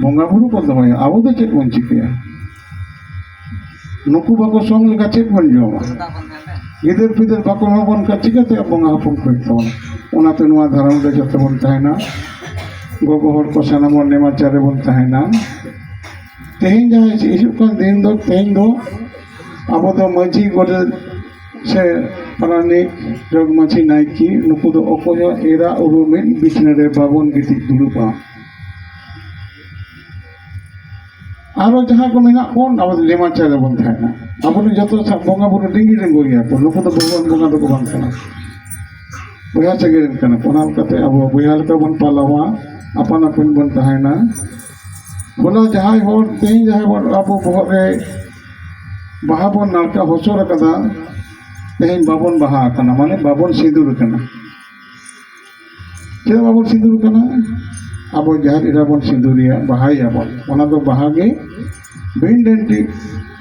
ᱵᱚᱸᱜᱟ ᱵᱩᱨᱩ ᱠᱚ ᱫᱚᱦᱚᱭᱟ᱾ ᱟᱵᱚ ᱫᱚ ᱪᱮᱫ ᱵᱚᱱ ᱪᱤᱠᱟᱹᱭᱟ? ᱱᱩᱠᱩ ᱵᱟᱠᱚ ᱥᱚᱝ ᱞᱮᱠᱟ ᱪᱮᱫ ᱵᱚᱱ ᱡᱚᱢᱟ? ᱜᱤᱫᱟᱹᱨ ᱯᱤᱫᱟᱹᱨ ᱵᱟᱠᱚ ᱮᱢᱟ ᱵᱚᱱ ᱠᱷᱟᱱ ᱪᱤᱠᱟᱹᱛᱮ ᱵᱚᱸᱜᱟ ᱦᱚᱯᱚᱱ ᱠᱚ ᱦᱩᱭᱩᱜ ᱛᱟᱵᱚᱱᱟ? ᱚᱱᱟᱛᱮ ᱱᱚᱣᱟ ᱫᱷᱚᱨᱚᱢ ᱨᱮ ᱡᱚᱛᱚ ᱵᱚᱱ ᱛᱟᱦᱮᱱᱟ, ᱜᱚᱜᱚ ᱦᱚᱲ ᱠᱚ ᱥᱟᱱᱟᱢ ᱵᱚᱱ ᱱᱮᱢᱟᱪᱟᱨ ᱨᱮᱵᱚᱱ ᱛᱟᱦᱮᱱᱟ᱾ ᱛᱮᱦᱮᱧ ᱡᱟᱦᱟᱸ ᱦᱤᱡᱩᱜ ᱠᱟᱱ ᱫᱤᱱ ᱫᱚ, ᱛᱮᱦᱮᱧ ᱫᱚ ᱟᱵᱚ ᱫᱚ ᱢᱟᱹᱡᱷᱤ, ᱜᱚᱰᱮᱛ ᱥᱮ ᱯᱟᱨᱟᱱᱤᱠ, ᱡᱚᱜᱽ ᱢᱟᱹᱡᱷᱤ, ᱱᱟᱭᱠᱮ, ᱱᱩᱠᱩ ᱫᱚ ᱚᱠᱚᱭ ᱦᱚᱸ ᱮᱨᱟ ᱩᱨᱩ ᱢᱤᱫ ᱵᱤᱪᱷᱱᱟᱹ ᱨᱮ ᱵᱟᱵᱚᱱ ᱜᱤᱛᱤᱡ ᱫᱩᱲᱩᱵᱼᱟ᱾ ᱟᱨᱚ ᱡᱟᱦᱟᱸ ᱠᱚ ᱢᱮᱱᱟᱜ ᱵᱚᱱ, ᱟᱵᱚ ᱫᱚ ᱱᱮᱢᱟᱪᱟᱨ ᱨᱮᱵᱚᱱ ᱛᱟᱦᱮᱱᱟ᱾ ᱟᱵᱚᱨᱮᱱ ᱡᱚᱛᱚ ᱥᱟ-, ᱵᱚᱸᱜᱟ ᱵᱩᱨᱩ ᱰᱤᱝᱜᱤ ᱰᱤᱝᱜᱩ ᱜᱮᱭᱟ ᱠᱚ, ᱱᱩᱠᱩ ᱫᱚ ᱵᱷᱚᱜᱚᱵᱟᱱ ᱵᱚᱸᱜᱟ ᱫᱚᱠᱚ ᱵᱟᱝ ᱠᱟᱱᱟ᱾ ᱵᱚᱭᱦᱟ ᱥᱟᱹᱜᱟᱹᱭ ᱨᱮᱱ ᱠᱟᱱᱟ ᱠᱚ, ᱚᱱᱟ ᱞᱮᱠᱟᱛᱮ ᱟᱵᱚ ᱵᱚᱭᱦᱟ ᱞᱮᱠᱟ ᱵᱚᱱ ᱯᱟᱞᱟᱣᱟ, ᱟᱯᱟᱱ ᱟᱹᱯᱤᱱ ᱵᱚᱱ ᱛᱟᱦᱮᱱᱟ᱾ ᱦᱚᱞᱟ ᱡᱟᱦᱟᱸᱭ ᱦᱚᱲ, ᱛᱮᱦᱮᱧ ᱡᱟᱦᱟᱸᱭ ᱦᱚᱲ ᱟᱵᱚ ᱵᱚᱦᱚᱜ ᱨᱮ ᱵᱟᱦᱟ ᱵᱚᱱ ᱱᱟᱲᱠᱟ ᱦᱚᱪᱚ ᱟᱠᱟᱫᱟ, ᱛᱮᱦᱮᱧ ᱵᱟᱵᱚᱱ ᱵᱟᱦᱟ ᱟᱠᱟᱱᱟ, ᱢᱟᱱᱮ ᱵᱟᱵᱚᱱ ᱥᱤᱸᱫᱩᱨ ᱟᱠᱟᱱᱟ᱾ ᱪᱮᱫᱟᱜ ᱵᱟᱵᱚᱱ ᱥᱤᱸᱫᱩᱨ ᱟᱠᱟᱱᱟ? ᱟᱵᱚ ᱡᱟᱦᱮᱨ ᱮᱨᱟ ᱵᱚᱱ ᱥᱤᱸᱫᱩᱨᱮᱭᱟ, ᱵᱟᱦᱟᱭᱮᱭᱟ ᱵᱚᱱ, ᱚᱱᱟ ᱫᱚ ᱵᱟᱦᱟ ᱜᱮ᱾ ᱵᱤᱱ ᱰᱟᱹᱱᱴᱤ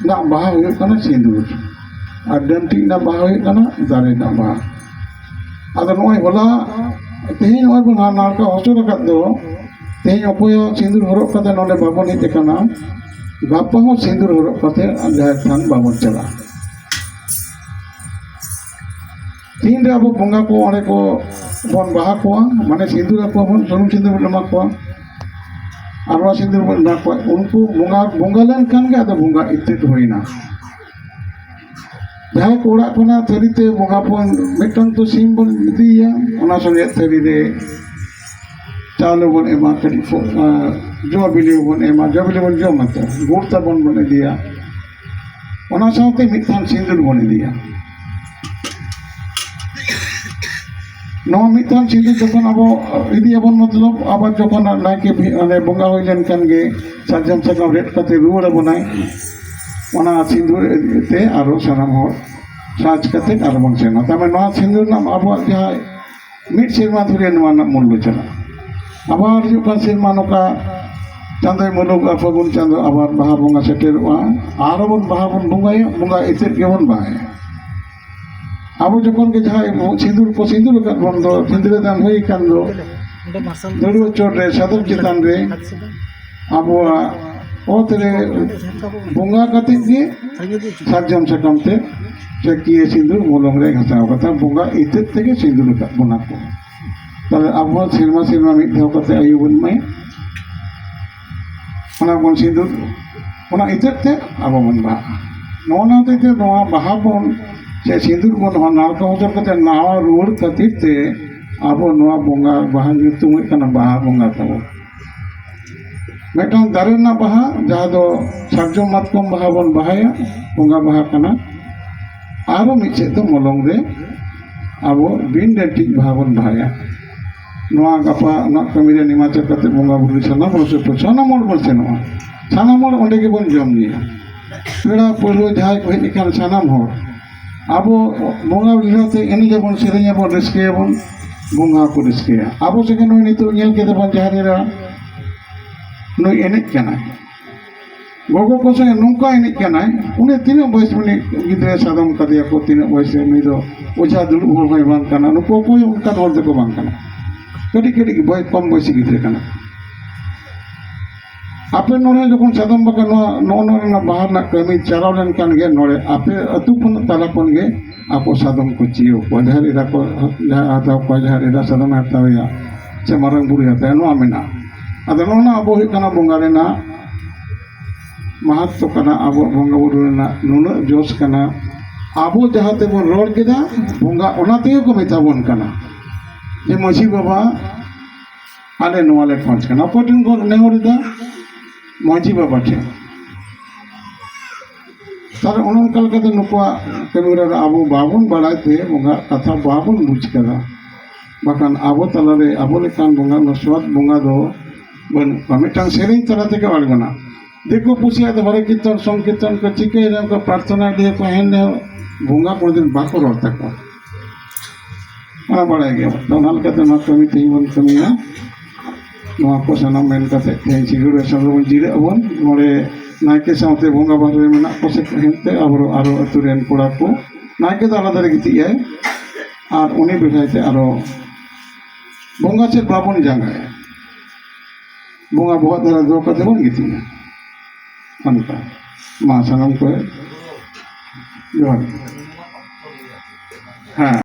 ᱨᱮᱱᱟᱜ ᱵᱟᱦᱟ ᱦᱩᱭᱩᱜ ᱠᱟᱱᱟ ᱥᱤᱸᱫᱩᱨ, ᱟᱨ ᱰᱟᱹᱱᱴᱤ ᱨᱮᱱᱟᱜ ᱵᱟᱦᱟ ᱦᱩᱭᱩᱜ ᱠᱟᱱᱟ ᱫᱟᱨᱮ ᱨᱮᱱᱟᱜ ᱵᱟᱦᱟ᱾ ᱟᱫᱚ ᱱᱚᱜᱼᱚᱭ ᱦᱚᱞᱟ, ᱛᱮᱦᱮᱧ ᱱᱚᱜᱼᱚᱭ ᱵᱚᱱ ᱱᱟᱲᱠᱟ ᱦᱚᱪᱚ ᱟᱠᱟᱫ ᱫᱚ, ᱛᱮᱦᱮᱧ ᱚᱠᱚᱭ ᱦᱚᱸ ᱥᱤᱸᱫᱩᱨ ᱦᱚᱨᱚᱜ ᱠᱟᱛᱮ ᱱᱚᱰᱮ ᱵᱟᱵᱚᱱ ᱦᱮᱡ ᱟᱠᱟᱱᱟ, ᱜᱟᱯᱟ ᱦᱚᱸ ᱥᱤᱸᱫᱩᱨ ᱦᱚᱨᱚᱜ ᱠᱟᱛᱮ ᱡᱟᱦᱮᱨ ᱛᱷᱟᱱ ᱵᱟᱵᱚᱱ ᱪᱟᱞᱟᱜᱼᱟ᱾ ᱛᱤᱱᱨᱮ ᱟᱵᱚ ᱵᱚᱸᱜᱟ ᱠᱚ ᱚᱸᱰᱮ ᱠᱚ ᱵᱚᱱ ᱵᱟᱦᱟ ᱠᱚᱣᱟ, ᱢᱟᱱᱮ ᱥᱤᱸᱫᱩᱨ ᱟᱠᱚᱣᱟ ᱵᱚᱱ, ᱥᱩᱱᱩᱢ ᱥᱤᱸᱫᱩᱨ ᱵᱚᱱ ᱮᱢᱟ ᱠᱚᱣᱟ, ᱟᱨᱣᱟ ᱥᱤᱸᱫᱩᱨ ᱵᱚᱱ ᱮᱢᱟ ᱠᱚᱣᱟ, ᱩᱱᱠᱩ ᱵᱚᱸᱜᱟ, ᱵᱚᱸᱜᱟ ᱞᱮᱱᱠᱷᱟᱱ ᱜᱮ ᱟᱫᱚ ᱵᱚᱸᱜᱟ ᱤᱛᱟᱹᱫ ᱦᱩᱭᱱᱟ᱾ ᱡᱟᱦᱟᱸᱭ ᱠᱚ ᱚᱲᱟᱜ ᱠᱷᱚᱱᱟᱜ ᱛᱷᱟᱹᱨᱤ ᱛᱮ ᱵᱚᱸᱜᱟ ᱵᱚᱱ, ᱢᱤᱫᱴᱟᱝ ᱛᱚ ᱥᱤᱢ ᱵᱚᱱ ᱤᱫᱤᱭᱮᱭᱟ, ᱚᱱᱟ ᱥᱚᱸᱜᱮ ᱛᱷᱟᱹᱨᱤ ᱨᱮ ᱪᱟᱣᱞᱮ ᱵᱚᱱ ᱮᱢᱟ, ᱠᱟᱹᱴᱤᱡ ᱯᱷᱚ-, ᱟᱸ, ᱡᱚ ᱵᱤᱞᱤ ᱵᱚᱱ ᱮᱢᱟ, ᱡᱚ ᱵᱤᱞᱤ ᱵᱚᱱ ᱡᱚᱢᱟ ᱛᱚ, ᱜᱩᱲ ᱛᱟᱵᱚᱱ ᱵᱚᱱ ᱤᱫᱤᱭᱟ, ᱚᱱᱟ ᱥᱟᱶᱛᱮ ᱢᱤᱫ ᱛᱷᱟᱱ ᱥᱤᱸᱫᱩᱨ ᱵᱚᱱ ᱤᱫᱤᱭᱟ᱾ ᱱᱚᱣᱟ ᱢᱤᱫ ᱛᱷᱟᱱ ᱥᱤᱸᱫᱩᱨ ᱡᱚᱠᱷᱚᱱ ᱟᱵᱚ ᱤᱫᱤᱭᱟᱵᱚᱱ, ᱢᱚᱛᱞᱚᱵ ᱟᱵᱟᱨ ᱡᱚᱠᱷᱚᱱ ᱱᱟᱭᱠᱮ ᱵᱷᱤ-, ᱚᱸᱰᱮ ᱵᱚᱸᱜᱟ ᱦᱩᱭ ᱞᱮᱱᱠᱷᱟᱱ ᱜᱮ ᱥᱟᱨᱡᱚᱢ ᱥᱟᱠᱟᱢ ᱨᱮᱫ ᱠᱟᱛᱮ ᱨᱩᱣᱟᱹᱲ ᱟᱵᱚᱱᱟᱭ, ᱚᱱᱟ ᱥᱤᱸᱫᱩᱨ ᱛᱮ ᱟᱨᱚ ᱥᱟᱱᱟᱢ ᱦᱚᱲ ᱥᱟᱡᱽ ᱠᱟᱛᱮ ᱟᱨᱚ ᱵᱚᱱ ᱥᱮᱱᱟ᱾ ᱛᱟᱨᱢᱟᱱᱮ ᱱᱚᱣᱟ ᱥᱤᱸᱫᱩᱨ ᱨᱮᱱᱟᱜ ᱟᱵᱚᱣᱟᱜ ᱡᱟᱦᱟᱸ ᱢᱤᱫ ᱥᱮᱨᱢᱟ ᱫᱷᱚᱨᱮ ᱱᱚᱣᱟ ᱨᱮᱱᱟᱜ ᱢᱩᱞᱞᱚ ᱪᱟᱞᱟᱜᱼᱟ᱾ ᱟᱵᱟᱨ ᱦᱤᱡᱩᱜ ᱠᱟᱱ ᱥᱮᱨᱢᱟ ᱱᱚᱝᱠᱟ ᱪᱟᱸᱫᱚᱭ ᱢᱩᱞᱩᱜᱚᱜᱼᱟ, ᱯᱷᱟᱹᱜᱩᱱ ᱪᱟᱸᱫᱚ ᱟᱵᱟᱨ ᱵᱟᱦᱟ ᱵᱚᱸᱜᱟ ᱥᱮᱴᱮᱨᱚᱜᱼᱟ, ᱟᱨᱚ ᱵᱚᱱ ᱵᱟᱦᱟ ᱵᱚᱱ ᱵᱚᱸᱜᱟᱭᱟ, ᱵᱚᱸᱜᱟ ᱤᱛᱟᱹᱫ ᱜᱮᱵᱚᱱ ᱵᱟᱦᱟᱭᱟ᱾ ᱟᱵᱚ ᱡᱚᱠᱷᱚᱱ ᱜᱮ ᱡᱟᱦᱟᱸᱭ ᱥᱤᱸᱫᱩᱨ ᱠᱚ ᱥᱤᱸᱫᱩᱨ ᱟᱠᱟᱫ ᱵᱚᱱ ᱫᱚ, ᱥᱤᱸᱫᱽᱨᱟᱹ ᱫᱟᱱ ᱦᱩᱭ ᱟᱠᱟᱱ ᱫᱚ, ᱫᱟᱹᱲᱩᱣᱟᱹ ᱪᱚᱴ ᱨᱮ, ᱥᱟᱫᱚᱢ ᱪᱮᱛᱟᱱ ᱨᱮ, ᱟᱵᱚᱣᱟᱜ ᱚᱛ ᱨᱮ ᱵᱚᱸᱜᱟ ᱠᱟᱛᱮᱫ ᱜᱮ ᱥᱟᱨᱡᱚᱢ ᱥᱟᱠᱟᱢ ᱛᱮ ᱪᱟᱹᱠᱤᱭᱟᱹ ᱥᱤᱸᱫᱩᱨ ᱢᱚᱞᱚᱝ ᱨᱮ ᱜᱷᱟᱥᱟᱣ ᱠᱟᱛᱮ ᱵᱚᱸᱜᱟ ᱤᱛᱟᱹᱫ ᱛᱮᱜᱮ ᱥᱤᱸᱫᱩᱨ ᱟᱠᱟᱫ ᱵᱚᱱᱟ ᱠᱚ᱾ ᱛᱟᱦᱞᱮ ᱟᱵᱚ ᱦᱚᱸ ᱥᱮᱨᱢᱟ ᱥᱮᱨᱢᱟ ᱢᱤᱫ ᱫᱷᱟᱣ ᱠᱟᱛᱮ ᱟᱭᱩ ᱵᱚᱱ ᱮᱢᱟᱭᱟ, ᱚᱱᱟ ᱵᱚᱱ ᱥᱤᱸᱫᱩᱨ, ᱚᱱᱟ ᱤᱛᱟᱹᱫ ᱛᱮ ᱟᱵᱚ ᱵᱚᱱ ᱵᱟᱦᱟᱜᱼᱟ᱾ ᱱᱚᱜᱼᱚ ᱱᱚᱣᱟ ᱦᱚᱛᱮᱡ ᱛᱮ ᱱᱚᱣᱟ ᱵᱟᱦᱟ ᱵᱚᱱ ᱥᱮ ᱥᱤᱸᱫᱩᱨ ᱵᱚᱱ ᱱᱚᱣᱟ ᱱᱟᱲᱠᱟ ᱦᱚᱪᱚ ᱠᱟᱛᱮ ᱱᱟᱣᱟ ᱨᱩᱣᱟᱹᱲ ᱠᱷᱟᱹᱛᱤᱨ ᱛᱮ ᱟᱵᱚ ᱱᱚᱣᱟ ᱵᱚᱸᱜᱟ ᱵᱟᱦᱟ ᱧᱩᱛᱩᱢ ᱦᱩᱭᱩᱜ ᱠᱟᱱᱟ ᱵᱟᱦᱟ ᱵᱚᱸᱜᱟ ᱛᱟᱵᱚ᱾ ᱢᱤᱫᱴᱟᱝ ᱫᱟᱨᱮ ᱨᱮᱱᱟᱜ ᱵᱟᱦᱟ, ᱡᱟᱦᱟᱸ ᱫᱚ ᱥᱟᱨᱡᱚᱢ ᱢᱟᱛᱠᱚᱢ ᱵᱟᱦᱟ ᱵᱚᱱ ᱵᱟᱦᱟᱭᱟ, ᱵᱚᱸᱜᱟ ᱵᱟᱦᱟ ᱠᱟᱱᱟ᱾ ᱟᱨᱚ ᱢᱤᱫ ᱥᱮᱫ ᱫᱚ ᱢᱚᱞᱚᱝ ᱨᱮ ᱟᱵᱚ ᱵᱤᱱ ᱰᱟᱹᱱᱴᱤᱡ ᱵᱟᱦᱟ ᱵᱚᱱ ᱵᱟᱦᱟᱭᱟ᱾ ᱱᱚᱣᱟ ᱜᱟᱯᱟ ᱱᱚᱣᱟ ᱠᱟᱹᱢᱤ ᱨᱮ ᱱᱮᱢᱟᱪᱟᱨ ᱠᱟᱛᱮ ᱵᱚᱸᱜᱟ ᱵᱩᱨᱩ ᱥᱟᱱᱟᱢ ᱦᱚᱲ ᱥᱮ ᱥᱟᱱᱟᱢ ᱦᱚᱲ ᱵᱚᱱ ᱥᱮᱱᱚᱜᱼᱟ, ᱥᱟᱱᱟᱢ ᱦᱚᱲ ᱚᱸᱰᱮ ᱜᱮᱵᱚᱱ ᱡᱚᱢ ᱧᱩᱭᱟ᱾ ᱯᱮᱲᱟ ᱯᱟᱹᱲᱦᱟᱹ ᱡᱟᱦᱟᱸᱭ ᱠᱚ ᱦᱮᱡ ᱟᱠᱟᱱ ᱥᱟᱱᱟᱢ ᱦᱚᱲ, ᱟᱵᱚ ᱵᱚᱸᱜᱟ ᱵᱩᱨᱩ ᱛᱮ ᱮᱱᱮᱡ ᱟᱵᱚᱱ, ᱥᱮᱨᱮᱧ ᱟᱵᱚᱱ, ᱨᱟᱹᱥᱠᱟᱹᱭᱟᱵᱚᱱ, ᱵᱚᱸᱜᱟ ᱦᱚᱸᱠᱚ ᱨᱟᱹᱥᱠᱟᱹᱭᱟ᱾ ᱟᱵᱚ ᱥᱮᱫ ᱱᱩᱭ ᱱᱤᱛᱚᱜ ᱧᱮᱞ ᱠᱮᱫᱟ ᱵᱚᱱ ᱡᱟᱦᱮᱨ ᱮᱨᱟ, ᱱᱩᱭ ᱮᱱᱮᱡ ᱠᱟᱱᱟᱭ, ᱜᱚᱜᱚ ᱠᱚ ᱥᱮ ᱱᱚᱝᱠᱟ ᱮᱱᱮᱡ ᱠᱟᱱᱟᱭ, ᱩᱱᱤ ᱛᱤᱱᱟᱹᱜ ᱵᱚᱭᱮᱥ ᱩᱱᱤ ᱜᱤᱫᱽᱨᱟᱹ ᱥᱟᱫᱚᱢ ᱠᱟᱫᱮᱭᱟ ᱠᱚ, ᱛᱤᱱᱟᱹᱜ ᱵᱚᱭᱮᱥ ᱨᱮ ᱱᱩᱭ ᱫᱚ ᱚᱡᱷᱟ ᱫᱩᱲᱩᱵ ᱦᱚᱲ ᱦᱚᱸᱭ ᱵᱟᱝ ᱠᱟᱱᱟ, ᱱᱩᱠᱩ ᱚᱠᱚᱭ ᱚᱱᱠᱟᱱ ᱦᱚᱲ ᱫᱚᱠᱚ ᱵᱟᱝ ᱠᱟᱱᱟ, ᱠᱟᱹᱴᱤᱡ ᱠᱟᱹᱴᱤᱡ ᱵᱚᱭ-, ᱠᱚᱢ ᱵᱚᱭᱮᱥᱤ ᱜᱤᱫᱽᱨᱟᱹ ᱠᱟᱱᱟ᱾ ᱟᱯᱮ ᱱᱚᱰᱮ ᱡᱚᱠᱷᱚᱱ ᱥᱟᱫᱚᱢ ᱵᱟᱠᱟ ᱱᱚᱣᱟ, ᱱᱚᱜᱼᱚ ᱱᱚᱣᱟ ᱨᱮᱱᱟᱜ ᱵᱟᱦᱟ ᱨᱮᱱᱟᱜ ᱠᱟᱹᱢᱤ ᱪᱟᱞᱟᱣ ᱞᱮᱱᱠᱷᱟᱱ ᱜᱮ ᱱᱚᱰᱮ ᱟᱯᱮ ᱟᱹᱛᱩ ᱠᱷᱚᱱ ᱛᱟᱞᱟ ᱠᱷᱚᱱ ᱜᱮ ᱟᱠᱚ ᱥᱟᱫᱚᱢ ᱠᱚ ᱪᱤᱭᱟᱹᱣ ᱠᱚᱣᱟ, ᱡᱟᱦᱮᱨ ᱮᱨᱟ ᱠᱚ ᱡᱟᱦᱟᱸ ᱦᱟᱛᱟᱣ ᱠᱚᱣᱟ, ᱡᱟᱦᱮᱨ ᱮᱨᱟ ᱥᱟᱫᱚᱢᱮ ᱦᱟᱛᱟᱣᱮᱭᱟ ᱥᱮ ᱢᱟᱨᱟᱝ ᱵᱩᱨᱩᱭ ᱦᱟᱛᱟᱣᱮᱭᱟ, ᱱᱚᱣᱟ ᱢᱮᱱᱟᱜᱼᱟ᱾ ᱟᱫᱚ ᱱᱚᱜᱼᱚ ᱱᱚᱣᱟ ᱟᱵᱚ ᱦᱩᱭᱩᱜ ᱠᱟᱱᱟ ᱵᱚᱸᱜᱟ ᱨᱮᱱᱟᱜ ᱢᱟᱦᱟᱛᱛᱚ ᱠᱟᱱᱟ, ᱟᱵᱚᱣᱟᱜ ᱵᱚᱸᱜᱟ ᱵᱩᱨᱩ ᱨᱮᱱᱟᱜ ᱱᱩᱱᱟᱹᱜ ᱡᱚᱥ ᱠᱟᱱᱟ᱾ ᱟᱵᱚ ᱡᱟᱦᱟᱸ ᱛᱮᱵᱚᱱ ᱨᱚᱲ ᱠᱮᱫᱟ, ᱵᱚᱸᱜᱟ ᱚᱱᱟ ᱛᱮᱜᱮ ᱠᱚ ᱢᱮᱛᱟ ᱵᱚᱱ ᱠᱟᱱᱟ ᱡᱮ, "ᱢᱟᱺᱡᱷᱤ ᱵᱟᱵᱟ, ᱟᱞᱮ ᱱᱚᱣᱟ ᱞᱮ ᱠᱷᱚᱡᱽ ᱠᱟᱱᱟ᱾" ᱚᱠᱚᱭ ᱴᱷᱮᱱ ᱠᱚ ᱱᱮᱦᱚᱨ ᱮᱫᱟ? ᱢᱟᱺᱡᱷᱤ ᱵᱟᱵᱟ ᱴᱷᱮᱱ᱾ ᱛᱟᱦᱞᱮ ᱚᱱᱮ ᱚᱱᱠᱟ ᱞᱮᱠᱟᱛᱮ ᱱᱩᱠᱩᱣᱟᱜ ᱠᱟᱹᱢᱤ ᱦᱚᱨᱟ ᱨᱮ ᱟᱵᱚ ᱵᱟᱵᱚᱱ ᱵᱟᱲᱟᱭ ᱛᱮ ᱵᱚᱸᱜᱟ ᱠᱟᱛᱷᱟ ᱵᱟᱵᱚᱱ ᱵᱩᱡᱽ ᱠᱟᱫᱟ᱾ ᱵᱟᱠᱷᱟᱱ ᱟᱵᱚ ᱛᱟᱞᱟᱨᱮ ᱟᱵᱚ ᱞᱮᱠᱟᱱ ᱵᱚᱸᱜᱟ, ᱚᱱᱟ ᱥᱚᱛ ᱵᱚᱸᱜᱟ ᱫᱚ ᱵᱟᱹᱱᱩᱜ ᱠᱚᱣᱟ᱾ ᱢᱤᱫᱴᱟᱝ ᱥᱮᱨᱮᱧ ᱛᱟᱞᱟ ᱛᱮᱜᱮ ᱟᱬᱜᱚᱱᱟ᱾ ᱫᱤᱠᱩ ᱯᱩᱥᱤᱭᱟᱜ ᱫᱚ ᱦᱚᱨᱮ ᱠᱤᱨᱛᱚᱱ, ᱥᱚᱝᱠᱤᱨᱛᱚᱱ ᱠᱚ ᱪᱤᱠᱟᱹᱭ ᱨᱮᱦᱚᱸ ᱠᱚ, ᱯᱨᱟᱨᱛᱷᱚᱱᱟ ᱤᱫᱤᱭᱟᱠᱚ, ᱦᱮᱱ ᱨᱮᱦᱚᱸ ᱵᱚᱸᱜᱟ ᱠᱳᱱᱳ ᱫᱤᱱ ᱵᱟᱠᱚ ᱨᱚᱲ ᱛᱟᱠᱚᱣᱟ᱾ ᱚᱱᱟ ᱵᱟᱲᱟᱭ ᱜᱮᱭᱟ ᱵᱚᱱ᱾ ᱛᱚ, ᱚᱱᱟ ᱞᱮᱠᱟᱛᱮ ᱱᱚᱣᱟ ᱠᱟᱹᱢᱤ ᱛᱮᱦᱮᱧ ᱵᱚᱱ ᱠᱟᱹᱢᱤᱭᱟ᱾ ᱱᱚᱣᱟ ᱠᱚ ᱥᱟᱱᱟᱢ ᱢᱮᱱ ᱠᱟᱛᱮ ᱛᱮᱦᱮᱧ ᱥᱤᱸᱜᱟᱹᱲ ᱵᱮᱲᱟ ᱥᱮᱫ ᱵᱚᱱ ᱡᱤᱨᱟᱹᱜ ᱟᱵᱚᱱ᱾ ᱱᱚᱰᱮ ᱱᱟᱭᱠᱮ ᱥᱟᱶᱛᱮ ᱵᱚᱸᱜᱟ ᱵᱟᱦᱨᱮ ᱨᱮ ᱢᱮᱱᱟᱜ ᱠᱚ ᱥᱮ ᱦᱮᱱᱛᱮ ᱟᱵᱚ ᱟᱨᱚ ᱟᱹᱛᱩ ᱨᱮᱱ ᱠᱚᱲᱟ ᱠᱚ, ᱱᱟᱭᱠᱮ ᱫᱚ ᱟᱞᱟᱫᱟ ᱨᱮ ᱜᱤᱛᱤᱡ ᱟᱭ, ᱟᱨ ᱩᱱᱤ ᱵᱮᱲᱦᱟᱭ ᱛᱮ ᱟᱨᱚ ᱵᱚᱸᱜᱟ ᱥᱮᱫ ᱵᱟᱵᱚᱱ ᱡᱟᱸᱜᱟᱭᱟ᱾ ᱵᱚᱸᱜᱟ ᱵᱚᱦᱚᱜ ᱫᱷᱟᱨᱮ ᱫᱚᱦᱚ ᱠᱟᱛᱮ ᱵᱚᱱ ᱜᱤᱛᱤᱡᱼᱟ᱾ ᱚᱱᱠᱟ᱾ ᱢᱟ ᱥᱟᱱᱟᱢ ᱠᱚ ᱡᱚᱦᱟᱨ᱾ ᱦᱮᱸ᱾